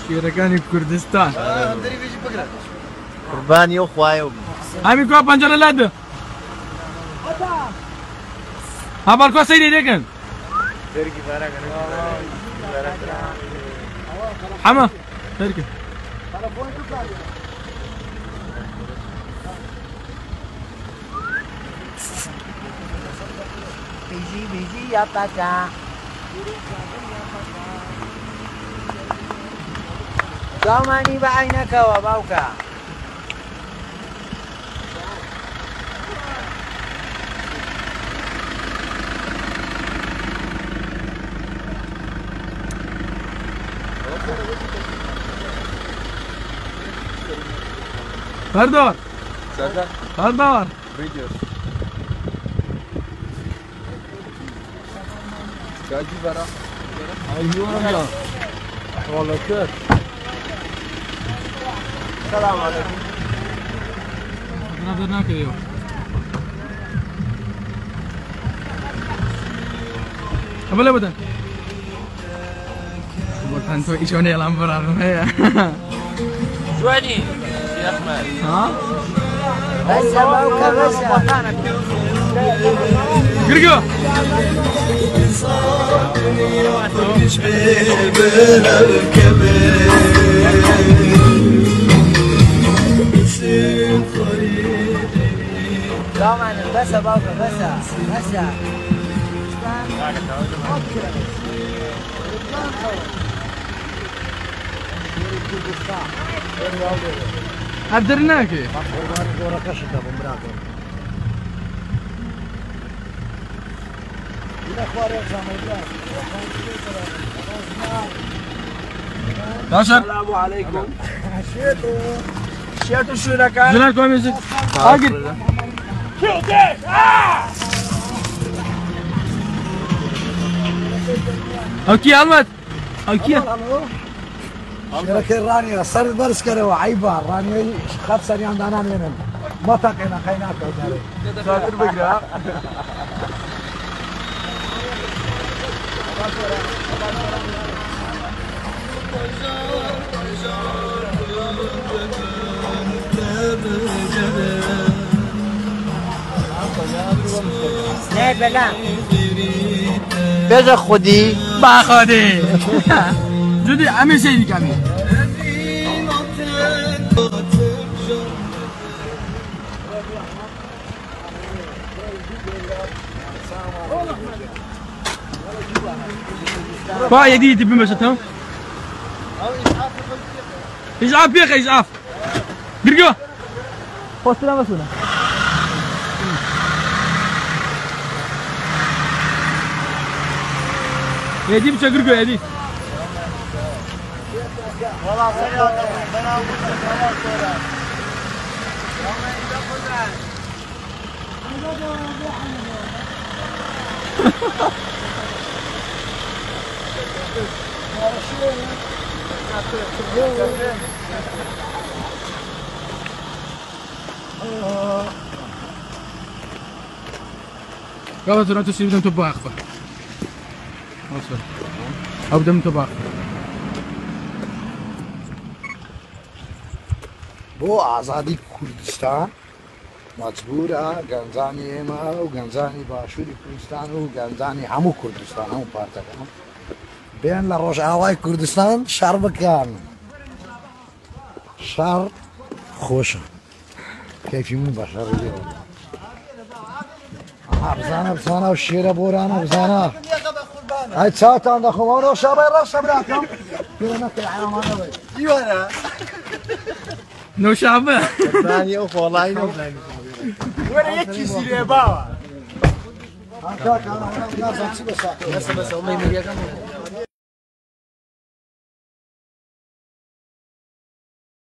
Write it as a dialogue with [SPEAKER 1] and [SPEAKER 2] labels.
[SPEAKER 1] شێرەکانی کوردستان.
[SPEAKER 2] قوربانی ئەو خوایە بوو.
[SPEAKER 1] ئەمی کوا پەنجەرە لات بێ. ها بەڵکۆ سەیری دەکەن. حەمە سەیرکە.
[SPEAKER 3] بيجي بيجي يا باتا. دامانی بە عینەکەوە باوکە.
[SPEAKER 1] بەردەوار
[SPEAKER 4] Serdar
[SPEAKER 1] بەردەوار.
[SPEAKER 4] Videos. Çaycı bara.
[SPEAKER 2] سلام علیکم.
[SPEAKER 1] خراپ دەرناکەوێەوە. ئەمە لێ بدەن. بۆتان تۆ ئیشۆنێ ئێڵام بەراڕم هەیە.
[SPEAKER 4] جوانی. احمد.
[SPEAKER 1] ها؟
[SPEAKER 3] بەسە باوکە بەسە.
[SPEAKER 1] گرگۆ.
[SPEAKER 3] دامانی بەسە باوکە بەسە بەسە.
[SPEAKER 1] هەر دەرناکەوێ.
[SPEAKER 5] قوربانی گۆڕەکەشت دەبم براکەم.
[SPEAKER 1] باشە.
[SPEAKER 2] سلام علیکم. شێت و شوورەکان.
[SPEAKER 1] جناب کوا میوزیک. ئاگر. ئەو کیە هەڵمەت؟ ئەو کیە؟
[SPEAKER 5] شێرەکەی ڕانیە سەر بەرز کەرەوە عەیبە ڕانیەی خەت سەریان دانانێنن مەتەقێنە قەی ناکەوتارێ.
[SPEAKER 4] Zaten بگرە.
[SPEAKER 3] نێ بەلا.
[SPEAKER 2] بێژە خودی.
[SPEAKER 1] باخۆدی. جودی ئەمێ سەیری کامی. با یەدی بمەشەتەوە. ئیسعاف پێخە ئیسعاف. گرگۆ. خۆسترا مەسوونە. یەدی بچە گرگۆ یەدی.
[SPEAKER 2] وەڵا سەریان دەبوو بەناو
[SPEAKER 1] قبل ترى تسيب دم تبا اخفى. او دم تبا اخفى.
[SPEAKER 5] بۆ ئازادی کوردستان مەجبورە گەنجانی ئێمە و گەنجانی باشووری کوردستان و گەنجانی هەموو کوردستان هەموو پارتەکان بێن لە ڕۆژئاوای کوردستان شەڕ بکەن. شەڕ خۆشە، کەیفی من بە شەڕی لێوە. بزانە بزانە و شێرە بۆرانە بزانە. ئەی چاوتان دەخۆم ئەو ڕۆژاوای ڕەشە براکەم. پێوە نەکەی عەیامانە بێ.
[SPEAKER 2] دیوانە.
[SPEAKER 1] نوشابە.
[SPEAKER 2] قوربانی ئەو خۆڵای نەبوو. وەرە یەکی سیرێ باوە.
[SPEAKER 5] ها کاکە، نازانم چی بەساتەوە.
[SPEAKER 2] بەسە بەسە ئەو مەیمەریەکەم.